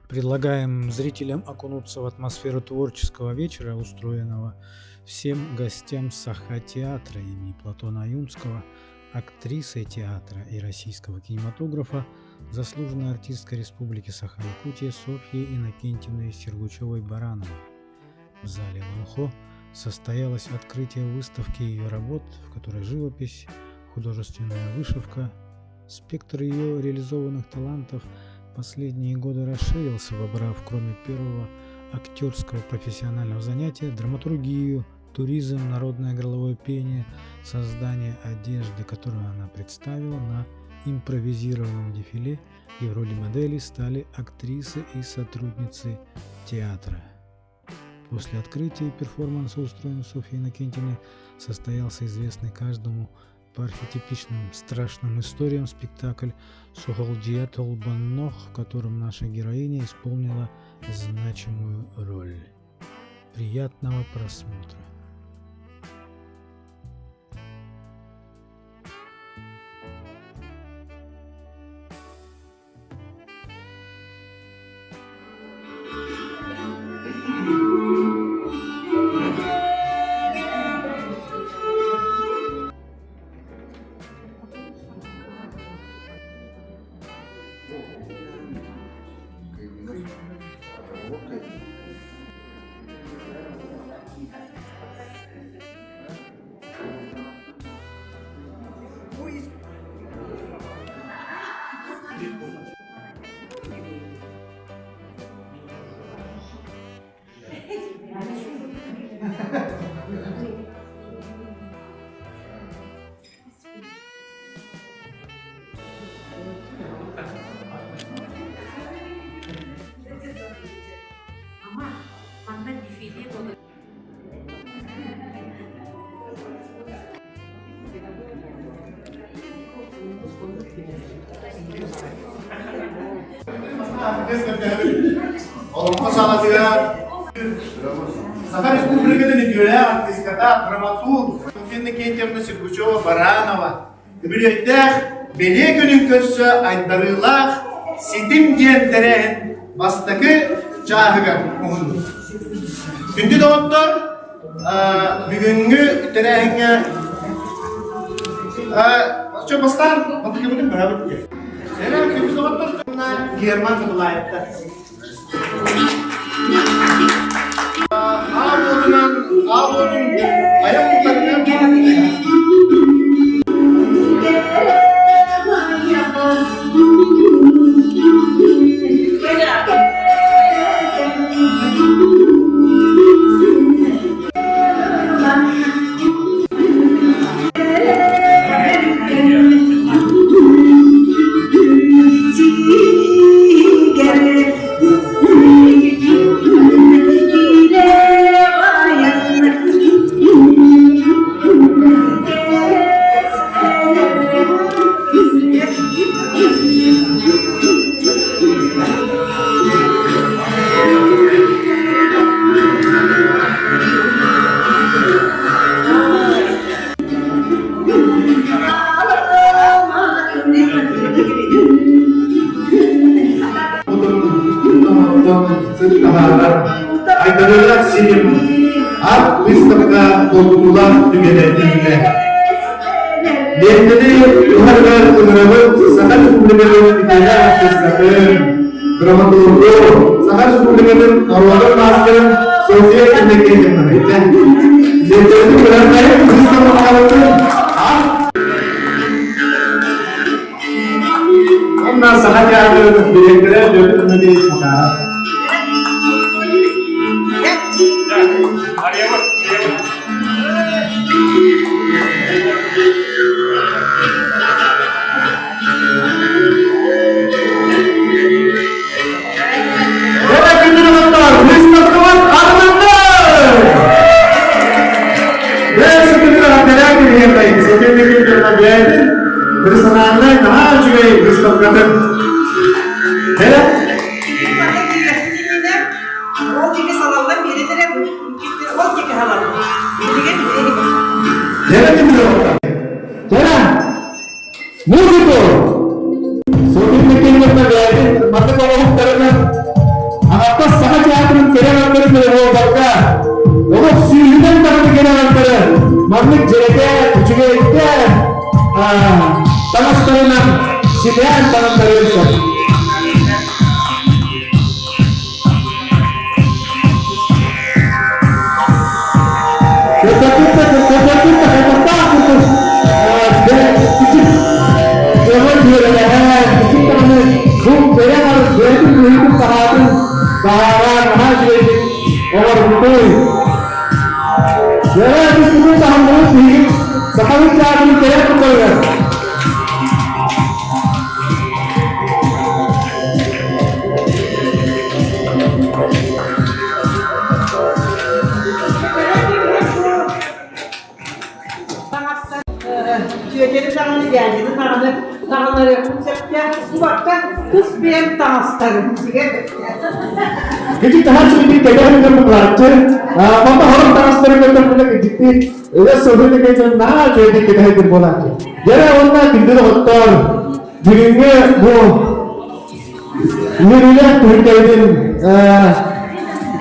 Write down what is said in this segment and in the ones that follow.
Предлагаем зрителям окунуться в атмосферу творческого вечера, устроенного всем гостям Саха-театра имени Платона Аюнского, актрисой театра и российского кинематографа, заслуженной артисткой Республики Саха-Якутия Софьей Иннокентьевной Сергучевой-Барановой. В зале Ланхо состоялось открытие выставки ее работ, в которой живопись, художественная вышивка, спектр ее реализованных талантов последние годы расширился, вобрав, кроме первого актерского профессионального занятия, драматургию, туризм, народное горловое пение, создание одежды, которую она представила на импровизированном дефиле, и в роли модели стали актрисы и сотрудницы театра. После открытия перформанса, устроенного Софьей Иннокентьевной, состоялся известный каждому по архетипичным страшным историям спектакль «Суһалдьыйа Толбоннох», в котором наша героиня исполнила значимую роль. Приятного просмотра! Ама, манна дефиле буолар. Олоҥхо саҕатыгар Саха Республикатын үтүөлээх артыыската, драматург Софья Иннокентьевна Сергучева-Баранова үбүлүөйдээх бэлиэ күнүн көрсө айдарыылаах Ситим диэн тэрээһин бастакы чааһыгар уһуннук. Күндү доҕоттор, бүгүҥҥү тэрээһиҥҥэ Оччо бастаан мантыкыбытын быһабыт диэн. Эрэ күндү доҕоттор Герман Николаевтар. Аал уотунан, аал уотун айах куттарынан Айдарыылаах сирим арт выставка долгутуулаах түгэнэ үүннэ. Лиэнтэни уһарыгар ыҥырабыт Саха Республикатын үтүөлээх артыыскатын, драматургу, Саха Республикатын норуотун маастарын Софья Иннокентьевнаны. Лиэнтэни көрөрбөйүн выставкаларын Онна Саха театрын дириэктэрэ Петр Дмитриевич Макаров. Это күндү выставкабыт арылынды! Персональнай наһаа үчүгэй выставкатын Ол диэки салаллан биэрэтэрэ, ол диэки салаллан. Жана, музыку! София Михайловна бэйэтин маннык оҥоһуктарынан Маннык дьэрэтэ, үчүгэйдэ таҥастарынан симээн таҥыннарыан сөп. Сахабыт театрын кэрэ тутарыгар Түөтэри даҕаны, дьээдьэни даҕаны таҕаларыахпын сөптөөх. Бу тус бэйэм таҥастарым сигэ Кичи таһааччы кэтэһэн булааччы, папа хорон таҥастары көрдөхпүнэ кичикти ыга сылдьы кэтэһэн наа үчүгэйдик кэтэһэн буолааччы. Дьэрэ уонна күндү доҕоттоор, бүгүҥҥү бу Үөрүүлээх түһүлгэбитин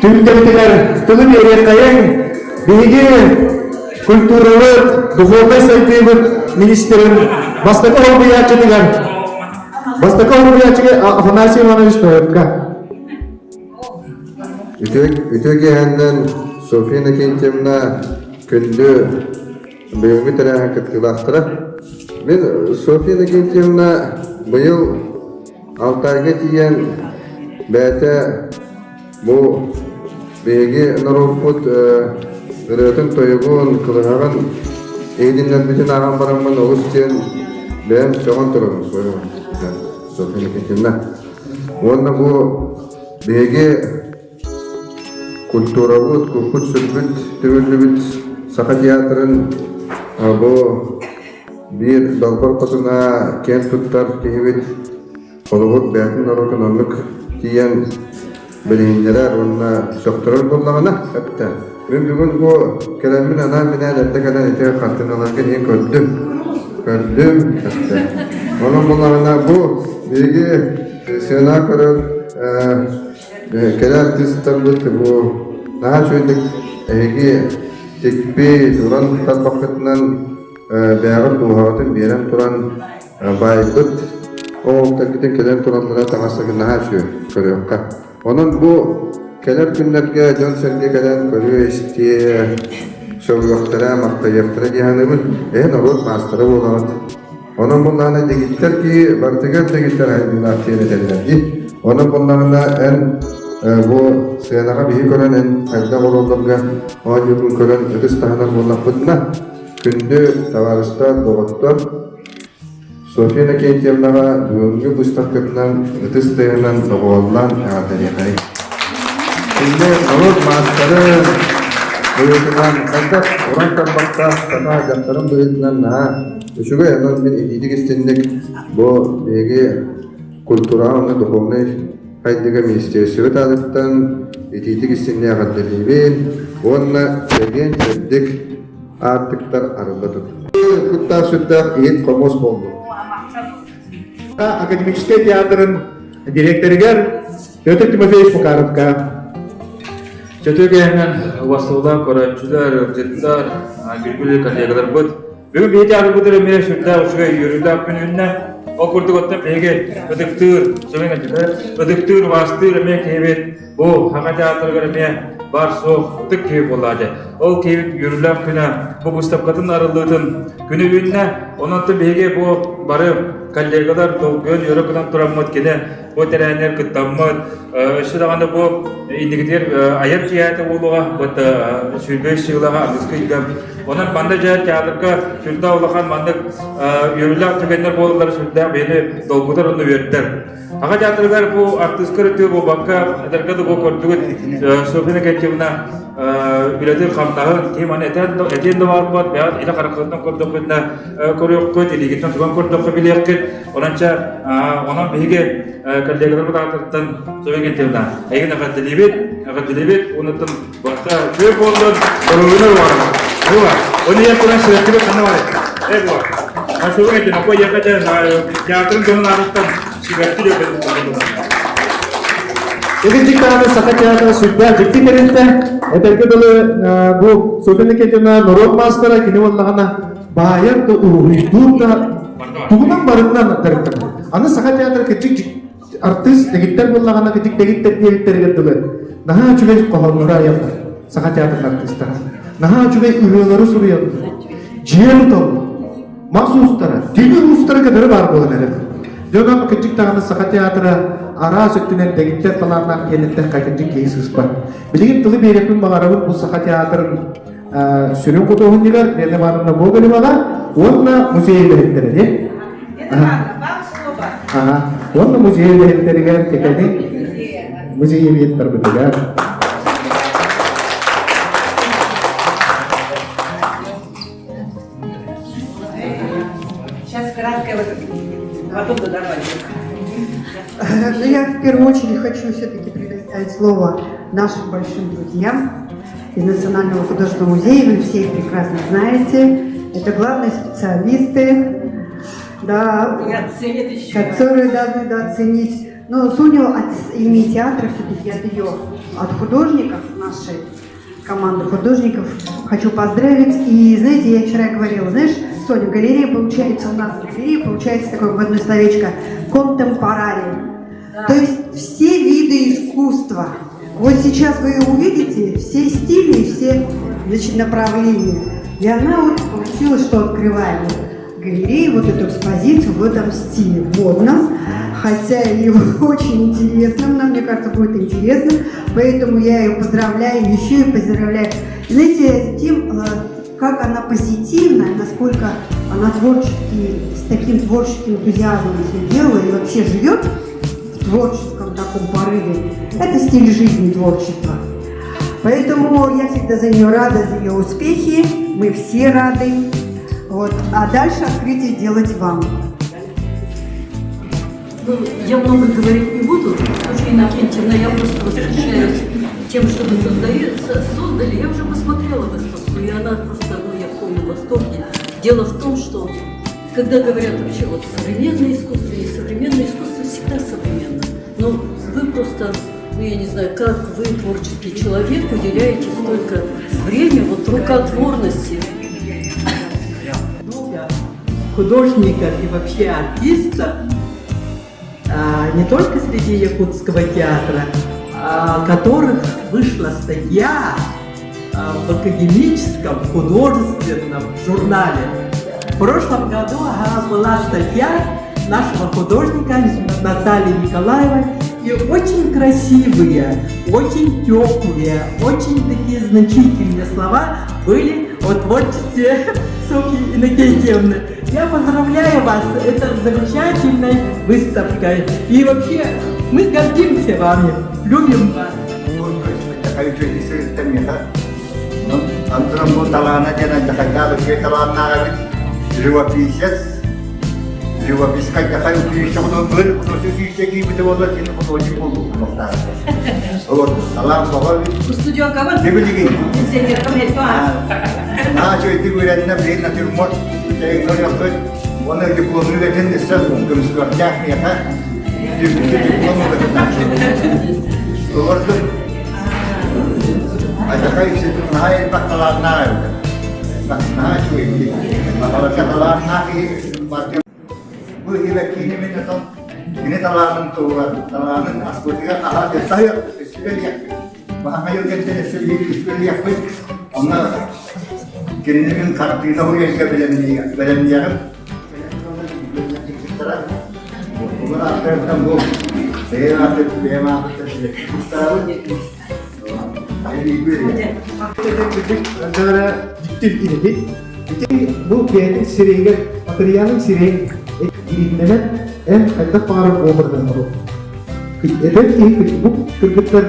түһүлгэбитигэр тылы биэриэххэйиҥ. Биһиги культурабыт, духовнай сайдыыбыт министрин бастакы солбуйааччытыгар бастакы солбуйааччыга Афанасий Иванович Ноевка. Үтүө киэһэннэн Софья Иннокентьевна күндү бүгүҥҥү тэрээһин кыттыылаахтара. Мин Софья Иннокентьевна быйыл Алтайга тиийэн бэйэтэ бу биһиги норуоппут ырыатын-тойугун, кылыһаҕын иһитиннэрбитин ааҕан бараммын олус диэн бэйэм сөҕөн турабын Софья Никитина. Уонна бу биһиги культурабыт, куппут-сүрбүт түмүллүбүт Саха театрын бу Биир далбар хотуна киэн туттар киһибит холобур бэйэтин норуотун оннук тиийэн билиһиннэрэр уонна сөхтөрөр буоллаҕына эптэ. Мин бүгүн бу кэлэммин анаан-минээн эрдэ кэлэн ити хартыыналарга иһин көрдүм. Көрдүм эптэ. Онон буоллаҕына бу биһиги сыана көрөр кэлэ артыыстарбыт бу наһаа үчүгэйдик эһиги тикпит, уран тарбаххытынан Бэйэҕит дууһаҕытын биэрэн туран баайбыт оҕолоргутун кэлэн тураллара таҥастаргын наһаа үчүгэй көрүөххэ. Онон бу кэлэр күннэргэ дьон-сэргэ кэлэн көрүө-истиэ, сөҕүөхтэрэ, махтайыахтара дии саныыбын. Эһи норуот маастара буолаҕыт. Онон буллаҕына дэгиттэр киһи барытыгар дэгиттэр айымньылаах диэн этэллэр дии. Онон буллаҕына эн бу сыанаҕа биһи көрөн эн хайдах оруолларга оонньуургун көрөн ытыс таһынар буоллахпытына Күндү табаарыстар, доҕоттор, Софья Иннокентьевнаҕа бүгүҥҥү быыстапкатынан ытыс тыаһынан доҕуһуоллаан эҕэрдэлиэхэйиҥ. Күндү норуот маастарын быһыытынан хайдах уран тарбахтаах саха дьахтарын быһыытынан наһаа үчүгэй, онон мин итиитик истинник бу биһиги культураҕа уонна духовнай хайдыга министиэристибэ аатыттан итиитик истинник эҕэрдэлиибин уонна чэгиэн чэбдик аартыктар арылла турдулар. Куттаах сүрдээх иһит хомус буоллун. Академическай театрын директорыгар Петр Тимофеевич Макаровка. Чөтү кэһэнэн убастыбылаах көрөөччүлэр, ыалдьыттар, күлгүлү коллегаларбыт. Бүгүн биһиги театрбытыр эмиэ сүрдээх үчүгэй үөрүүлээх күн үүннэ. Ол курдук оттон биһиги ытыктыыр, ытыктыыр, убаастыыр эмиэ киһибит Бу Саха театрыгар эмиэ баар-суох ытык киһи буоллаа дьэ. Ол киһибит үөрүүлээх күнэ бу быыстапкатын арыллыытын күнү үүннэ. Онон биһиги бу бары коллегалар долгуйан үөрэ гынан тураммыт кини бу тэрээһиннэр кыттаммыт өссө даҕаны бу инникитигэр айар киэһэтэ буолуоҕа вот 25 сылаҕа аныгыскы ыйга онон манна дьэ театрга сүрдээх улахан маннык үөрүүлээх түгэннэр буолаллара сүрдээх бэйэни долгутар уонна үөрдэр. Аҕа театрыгар бу артыыска өрүтү буолбакка, эдэргэ да бу көрдүгүт Софья Иннокентьевна үлэтин хамнаһын ким аны этиэн да баарбат, бэйэҕит илэ хараххытынан көрдөххүтүнэ көрүөххүт, илиигитинэн туган көрдөххө билиэххит. Ононча онон биһиги коллегаларбыт аатыттан Софья Иннокентьевна эйигин эҕэрдэлиибит, эҕэрдэлиибит, уонуттан барыта үчүгэй буоллун, доруобуйаны уҕарабыт. Була. Оны ийэм туран сүрэхтибит ханна барай? Э була. Софья Иннокентьевна, бу эйиэхэ театрын дьонун аатыттан сибэкки Ити дьиктааны Саха театра сүрдээх дьикти тэрилтэ. Этэргэ дылы бу Софья Никитина норуот маастара кини буоллаҕына баайар да уруһуйдуур да тугунан барытынан дьарыктанар. Аны Саха театра кырдьык артыыс дэгиттэр буоллаҕына кырдьык дэгиттэр диэбиттэригэр дылы наһаа үчүгэй хоһооннору айаллар Саха театрын артыыстара. Наһаа үчүгэй ырыалары суруйаллар. Дьиэ туталлар. Мас уустара, тимир уустара кытары баар буолан эрэр. Дьонон кырдьык даҕаны Саха театра араас өттүнэн дэгиттэр талааннаах диэн эттэххэ кырдьык киһи сыыспат. Билигин тылы биэриэхпин баҕарабын бу Саха театрын сүрүн худуоһунньугар Лена Ивановна Гоголеваҕа уонна музей үлэһиттэрэ. Ага. Уонна музей үлэһиттэригэр кэкэни музей эбиэттарбытыгар. Сейчас кратко вот потом додавать. Ну, я в первую очередь хочу все-таки предоставить слово нашим большим друзьям из Национального художественного музея. Вы все их прекрасно знаете. Это главные специалисты, да, которые должны да, оценить. Но Соню от имени театра все-таки от ее, от художников нашей команды художников хочу поздравить. И знаете, я вчера говорила, знаешь, Соня, галерея получается у нас, галерея получается такое в одно словечко, contemporary. Да. То есть все виды искусства. Вот сейчас вы увидите все стили, все значит, направления. И она вот получилась, что открываем галерею, вот эту экспозицию в этом стиле, модном, хотя и очень интересном, нам, мне кажется, будет интересно, поэтому я ее поздравляю, еще и поздравляю. Знаете, с тем, как она позитивна, насколько она творчески, с таким творческим энтузиазмом все делала и вообще живет в творческом таком порыве. Это стиль жизни творчества. Поэтому я всегда за нее рада, за ее успехи. Мы все рады. Вот. А дальше открытие делать вам. Ну, я много говорить не буду. Софья Иннокентьевна, я просто восхищаюсь тем, что вы создали. Я уже посмотрела выставку, и она просто, ну, я в полном восторге. Дело в том, что когда говорят вообще вот современное искусство и современное искусство всегда современно. Но вы просто, ну я не знаю, как вы, творческий человек, уделяете столько времени вот рукотворности. Много художников и вообще артистов, не только среди якутского театра, которых вышла статья в академическом художественном журнале. В прошлом году была статья нашего художника Натальи Николаевой, и очень красивые, очень теплые, очень такие значительные слова были о творчестве Софьи Иннокентьевны. Я поздравляю вас, это замечательной выставкой. И вообще мы гордимся вами, любим вас. Антон бу талаана диэн дьахайдаах үчүгэй талааннаах эбит. Живописец. Живописка дьахай училище художник художник киирбитэ буоллар кини художник буолуохтаах. Вот талаан баҕа Студенкабын. Дибилигин. Пенсионеркам этто Аа чөйдүк үөрэннэ билигин натюрморт тэйин көрүөхпүт. Уонна дипломун үлэтин өссө көмүскүөхтээх миэхэ. Диплом Олордун Адьакай наһаа элбэх талааннаах эбит. Наһаа үчүгэй. Баларга талааннаах киһи бу киини мин отон кини талаанын туһугар талаанын аспытыгар аһаа саһыах өссүбэлиэхпит. Баһаҥа кэнтэн өссө үспэлиэхпит. Онно кинини мин хартыына уйайга бэлэмниэҕим. Олор ааттарыттан бу бэйэм ааттарыттан бэйэм ааттарыттан Ити бу бэйэтин сирэйигэр, матырыйаалын сирэйин ирииннэнэн эн хайдах баҕарар образын оҥорор. Эдэр киһи бу кыргыттар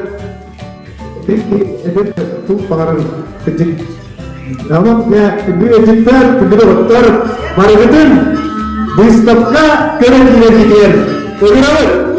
эдэр киһи эдэр туох баҕарар кырдьык. Онон дьэ күндү ыалдьыттар, күндү доҕоттор, барыгытын выставка көрө киирэргитигэр ыҥырабыт!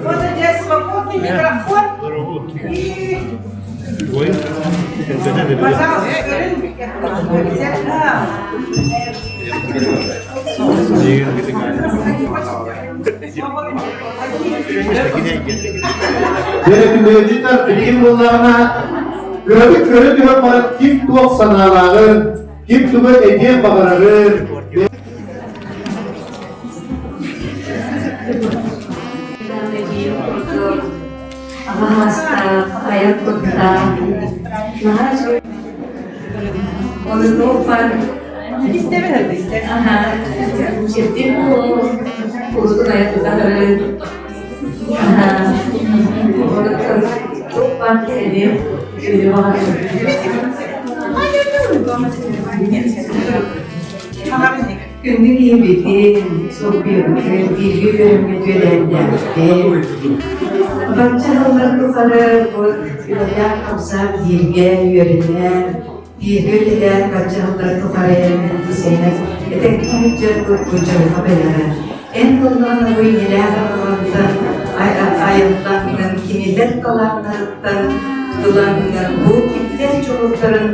Вот здесь свободный микрофон. И, пожалуйста, Дьэ, билигин буоллаҕына, кыратык көрө түһэн баран ким туох санаалааҕын, ким тугу этиэн баҕарарын, Аҕаһаастаах, айар куттаах, наһаа үчүгэй Олунууппар Чирдик урутун айа тутаһырын Туох баар кэлиэ Күндү киһибитин, суоппуйабытын, бииргэ үөрэммит үөлээннээхпит. Бачча сыллар тухары бу үлэлээх-хамсаах бииргэ үөрэнэн, бииргэ үлэлээн бачча сыллар тухары десенек этэҥҥэ сылдьарбыт бу дьылҕа бэлэҕэ. Эн буоллаҕына бу ийэлээх аҕалартан айыллаҥҥын кинилэр талааннарыттан ылаҥҥын бу кинилэр дьоҕурдарын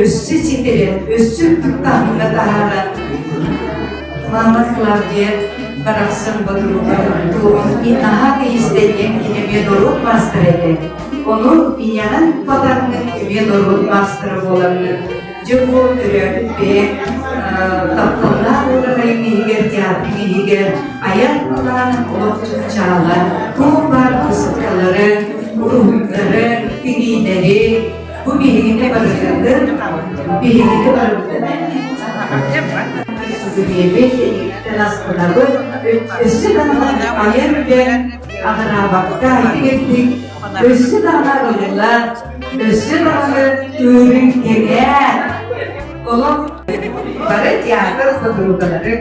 өссө ситэрэн, өссө үрдүк таһымҥа таһааран Мама Клавдия барахсан ботуруга туоҕун наһаа кэйистэниэн кини эмиэ норуот маастара этэ. Ону ийэҕин батаҥҥын эмиэ норуот маастара буолаҥҥын дьэ бу төрөөбүт бэйэҥ тапталлаах уораҕайыҥ иһигэр, театрыҥ иһигэр айан кулаан олох чыпчаала, туох баар высокалары, уруһуйдары, тигиилэри Бу биһигини барытын, биһигини барытын сүгүрүйэбит, эйигиттэн астынабыт, өссө даҕаны айар үлэҥ аҕыраабакка итигирдик, өссө даҕаны арыллар, өссө даҕаны ыырыҥ кэҥээн, олох бары театр подругалары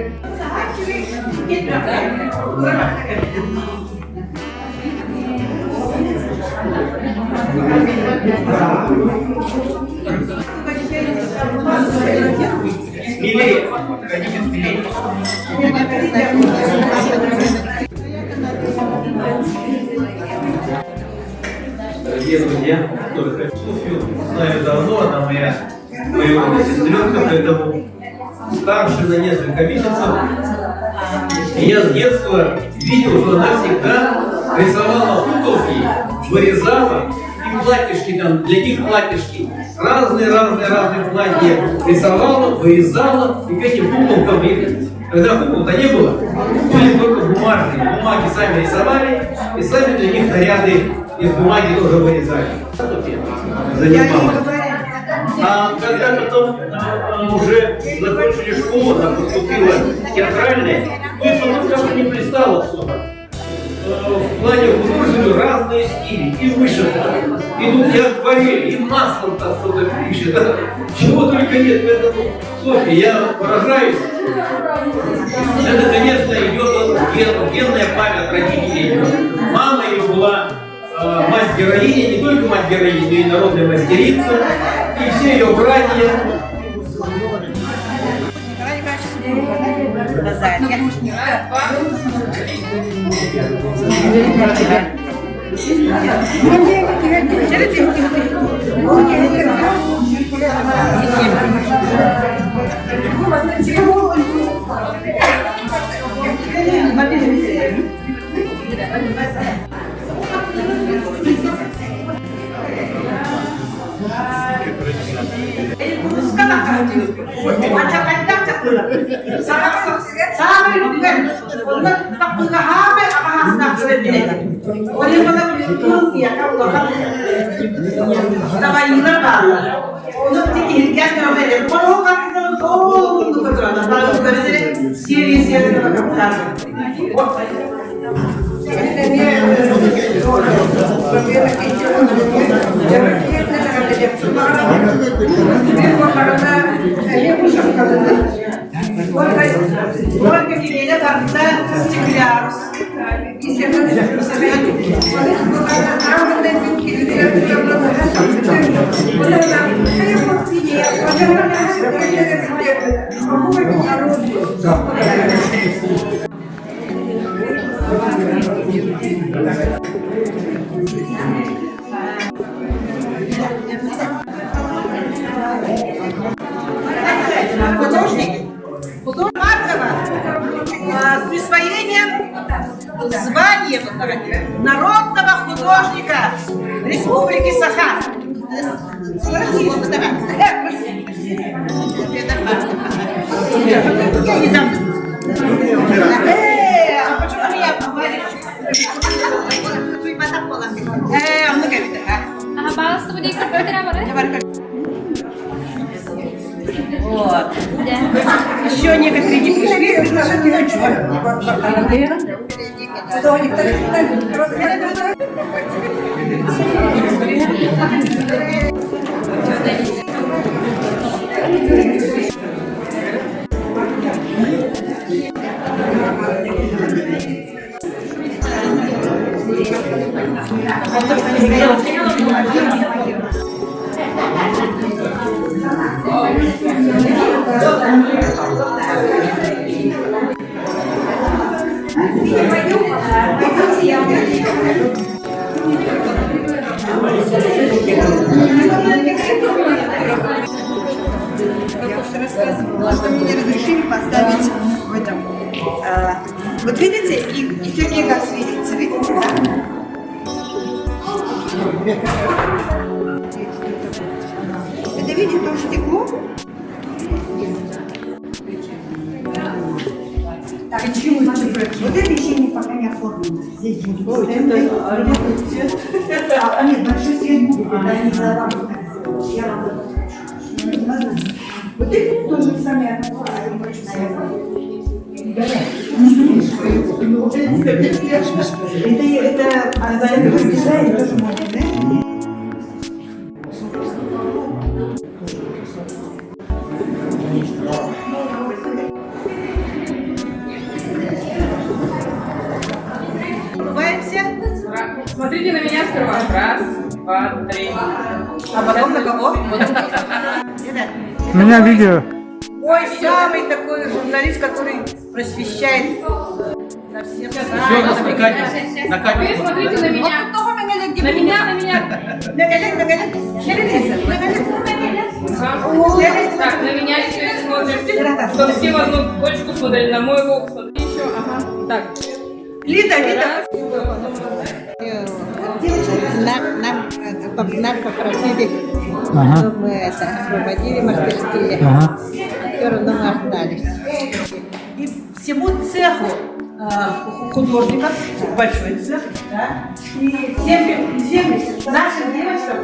Смелее, подходите смелее. Дорогие друзья, Софью знаю давно, она моя двоюродная сестренка, поэтому старше на несколько месяцев. И я с детства видел, что она всегда рисовала куколки, вырезала и платьишки там, для них платьишки. Разные-разные-разные платья рисовала, вырезала, и к этим куколкам их когда кукол-то не было, были только бумажные. Бумаги сами рисовали, и сами для них наряды из бумаги тоже вырезали. Занималась. А когда потом уже закончили школу, она поступила в театральное, ну и потом как-то не пристало особо. В плане художественного разные стили, и вышивка, и тут и акварель, и маслом там что-то пишет. Чего только нет. Поэтому, Софья, я поражаюсь. Это, конечно, идет ген, генная память родителей. Мама ее была мать-героиня, не только мать-героиня, но и народная мастерица, и все ее братья. Ольга Кирилля тарта стеклярус. Художник, художник Маркова с присвоением звания народного художника Республики Саха. Я не дам. А почему меня Вот. Еще некоторые не пришли, приглашать не хочу. Я просто рассказывала, что мне не разрешили поставить в этом. А, вот видите, и, и Сергей как светится, видите, да? Это видите, тоже стекло. Так, вот это еще не пока не оформлено. Здесь будут стенды. А, нет, большой свет будет, это они за вам так сделали. Я вам это Вот это тоже сами Это, это, это дизайн тоже можно, да? Улыбаемся. Смотрите на меня сперва. Раз, два, три. А потом на кого? Меня видео. Ой, самый такой журналист, который просвещает на всех Еще раз на Катю. На Катю. Вы смотрите на меня. На меня, на меня. Так, на меня еще смотрим. Чтобы все в одну точку смотрели, на мой бок смотри еще. Ага. Так. Лида, Лида. Нам, нам, нам попросили, Ага. чтобы мы это, освободили мастерские. Ага. Все равно мы остались. И всему цеху художников, большой цех, да, и всем, всем нашим девочкам,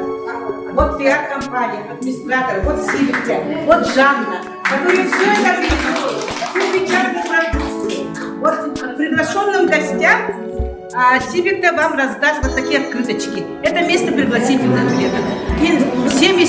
вот пиар-компания, администратор, вот Сильвия, вот Жанна, которые все это организуют, всю печатную продукцию. Вот приглашенным гостям Сибикта вам раздаст вот такие открыточки. Это место пригласительных билетов. И всеми